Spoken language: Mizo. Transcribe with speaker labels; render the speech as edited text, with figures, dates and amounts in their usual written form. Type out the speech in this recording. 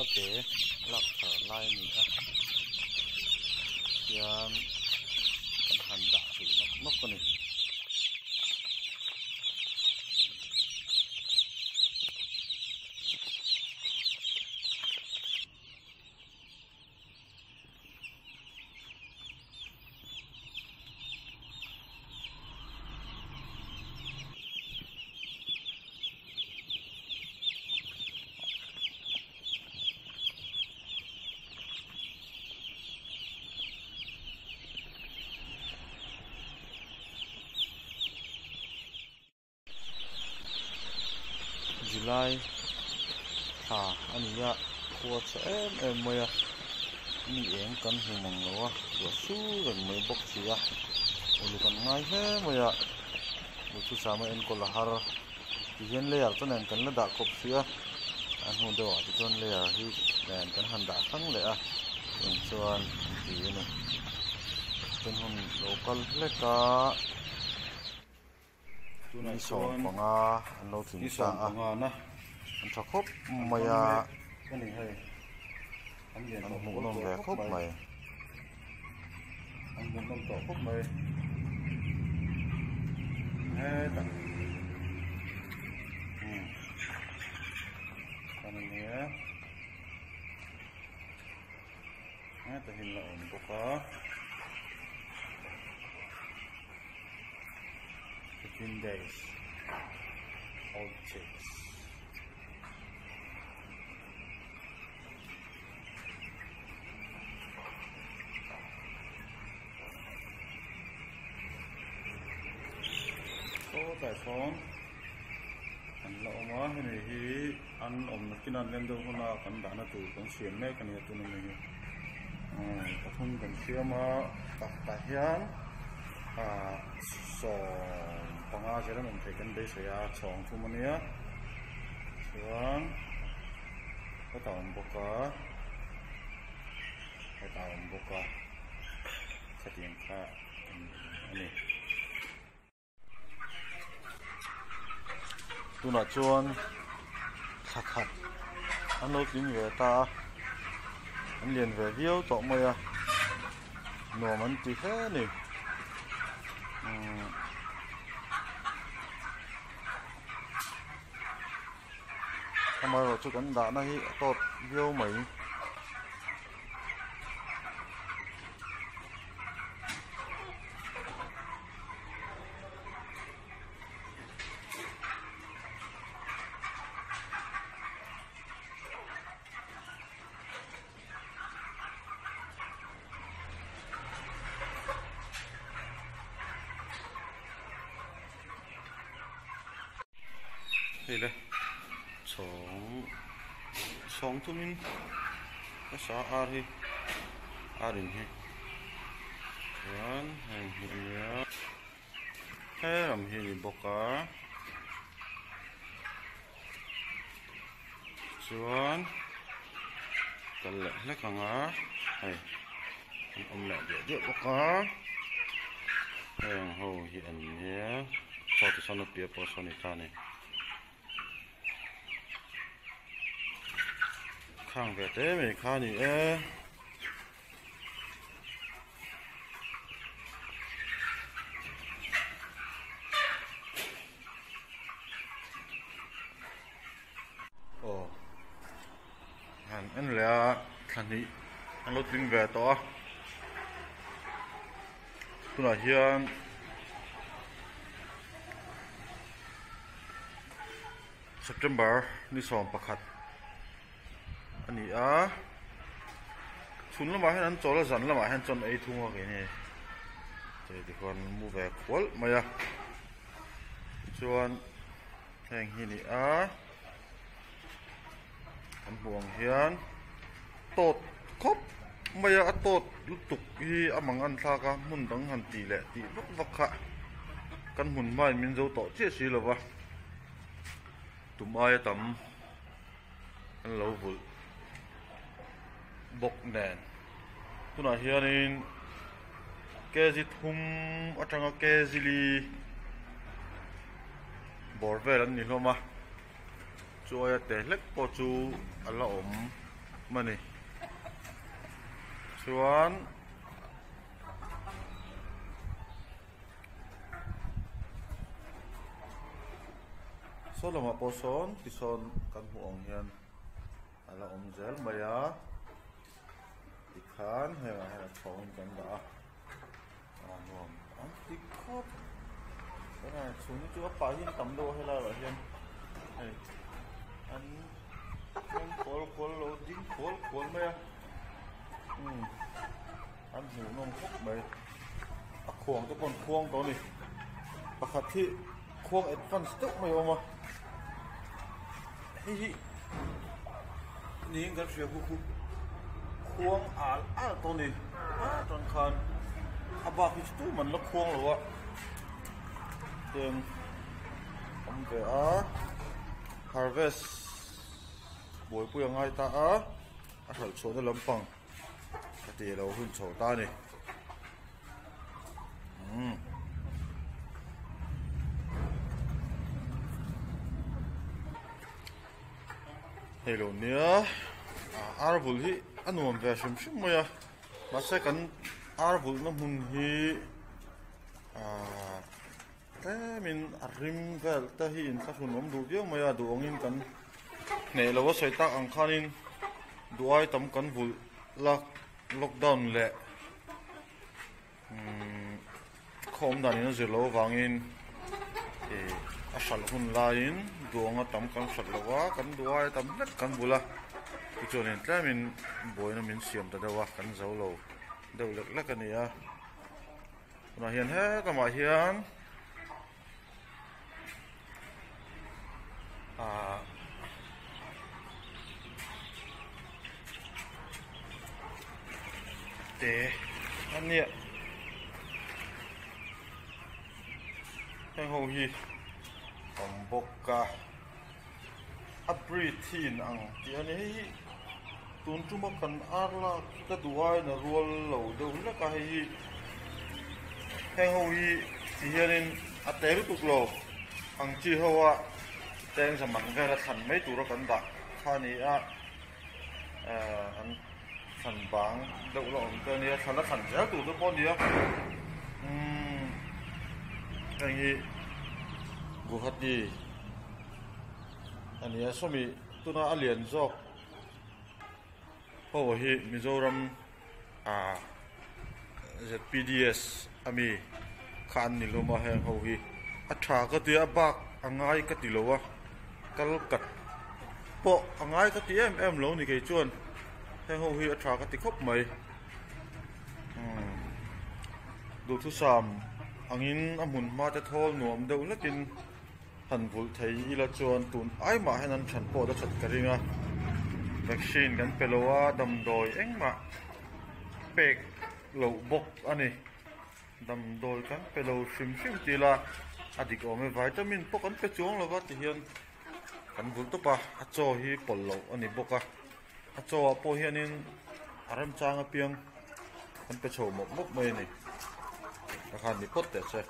Speaker 1: Arte lak thar lai a ni a tihian kan han dah hrih nawk nawk a ni. July thla a ni a khua chhe em em mai a mi eng kan hmu mang lo a ruah sur reng mai bawk si a uluk an ngai hle mai a duhthusam a enkawl a har ti hian layer te nen kan la dah khawp hrih a a hnu deuh ah te chuan layer hi nen kan han dah hrang leh a chung chuan an ti a ni chuan hun lo kal hlek a.
Speaker 2: Tunah
Speaker 1: Ni sawm
Speaker 2: chuan
Speaker 1: panga an lo tling
Speaker 2: ni
Speaker 1: ta
Speaker 2: sawm
Speaker 1: a
Speaker 2: panga na
Speaker 1: an tha khawp
Speaker 2: an
Speaker 1: mai
Speaker 2: hmang
Speaker 1: a
Speaker 2: mek a ni hei an lian
Speaker 1: an
Speaker 2: tawh
Speaker 1: hmuh
Speaker 2: pawl
Speaker 1: nawm
Speaker 2: tawh
Speaker 1: ve
Speaker 2: khawp
Speaker 1: khawp
Speaker 2: mai
Speaker 1: mai.
Speaker 2: An hmuh nawm tawh khawp mai hetah umm kan ani e hetah hian la awm bawk a. 15 days old chicks. Sawtlai sawn an la awm a hemi hi an awmna kinah an lem deuh hun a kan dahna tur kan siam mek a ni a tuna mi hi pathum kan siam a tah hian ah 15 zel an awm theih kan beisei a chhawng thum a nia chuan hetah a awm bawk a hetah a awm bawk a khatiang kha a ni.
Speaker 1: Tunah chuan thla khat an lo tling ve ta a an lian ve viau tawh mai a nuam an ti hle a ni umm amaherawhchu kan dahna hi a tawt viau mai. Hei le chhawng chhawng thumin ka sa ar hi ar in hi chuan heng hi a nia he lam hi a ni bawk a chuan kal leh hlek ang a hei an awm leh diah diah bawk a heng ho hi an nia saw ti sawn a piah pawh saw a ni ta a ni. Khang ve te mai kha a ni e. Aw han en leh a thla hnih an lo tling ve tawh a tunah hian September ni 11 a ni a chhun lamah hian an chawl a zan lamah hian chuan ei thung a keini chei tikhuan an mu ve khual mai a tichuan heng hi a ni a an hmuh ang hian tawt khawp mai a a tawt lutuk hi a mang an thlak a hmun dang han tih leh tih vak vak kha kan hmun hmain min zo tawh chiah si lo va tum aia tam an lo vulh bawk nen tunah hianin kg thum atanga kg li bawr vel an ni hlawm a. Chu aia teh hlek pawh chu a la awm.
Speaker 2: a ni. Chuan saw lamah pawh sawn tisawn kan hmuh ang hian a la awm zel mai a tikhan hengah hian a chhawngin kan dah a a nuam an ti khawp tunah chhung hi chu a pah hian tam deuh a helai ah hian hei an tleng kual kual lo ding kual kual mai a umm an hmuh nawm khawp mai a khuang te pawh an khuang tawh a ni pakhat hi khuang advance deuh mai a awm a hei hi niin kan hria khu khu khuang al al tawh a ni atang khan a bak hi chu tumah an la khuang lo a tiang awm ve a harvest buaipui a ngai ta a a hralh chhuahna lampang ka ti lo hun chho ta a ni. Umm. Hei lo nia ar vulh hi a nuam ve hrim hrim mai a mahse kan ar vulhna hmun hi ahh tlemin a rim vel te hi inthlahrun awm duh viau mai a duh angin kan hneh lo a sawi tak ang khanin duh ai tam kan vulh lak lockdown leh umm khawm dan in a zir loh avangin ih a hralh hun laiin duh anga tam kan hralh lo a kan duh aia tam hlek kan bul a tichuanin tlemin buaina min siam ta deuh a kan zo lo deuh lek lek a ni a tunah hian helamah hian ah te a nia heng ho hi awm bawk a a breed hi in ang tih a ni hei hi tun tuma kan ar lak hi ka duh aiin a rual lo deuh hlek a hei hi heng ho hi ti hianin a te lutuk lo ang chi ho a cheng zaman vel a thlan mai tura kan dah kha a ni a ehh an thlan bang deuh la awm te a nia thlan a thlan zel tur te pawh a ni a umm heng hi Guwahati a ni a sawmi tuna a lian zawk ho hi Mizoram ah Z_P_D_S ami kha an ni hlawm a heng ho hi a tha ka ti a bak a ngai ka ti lo a kal kat pawh a ngai ka ti em em lo ni kei chuan heng ho hi a tha ka ti khawp mai umm duhthusam angin a hmun hma te thawl nuam deuh hlekin. Han vulh thei ila chuan tun ai mah hian an than pawh la that ka ring a, vaccine kan pe lo a, damdawi engmah pek loh bawk a ni. Damdawi kan pe lo hrim hrim tih ila a dik awm e, vitamin pawh kan pe chuang lo va ti hian kan vulh tawp a, a chaw hi pawlh loh a ni bawk a, a chaw ah pawh hianin a remchang apiang kan pe chho mawp mawp mai a ni, takhan ni phawt teh se.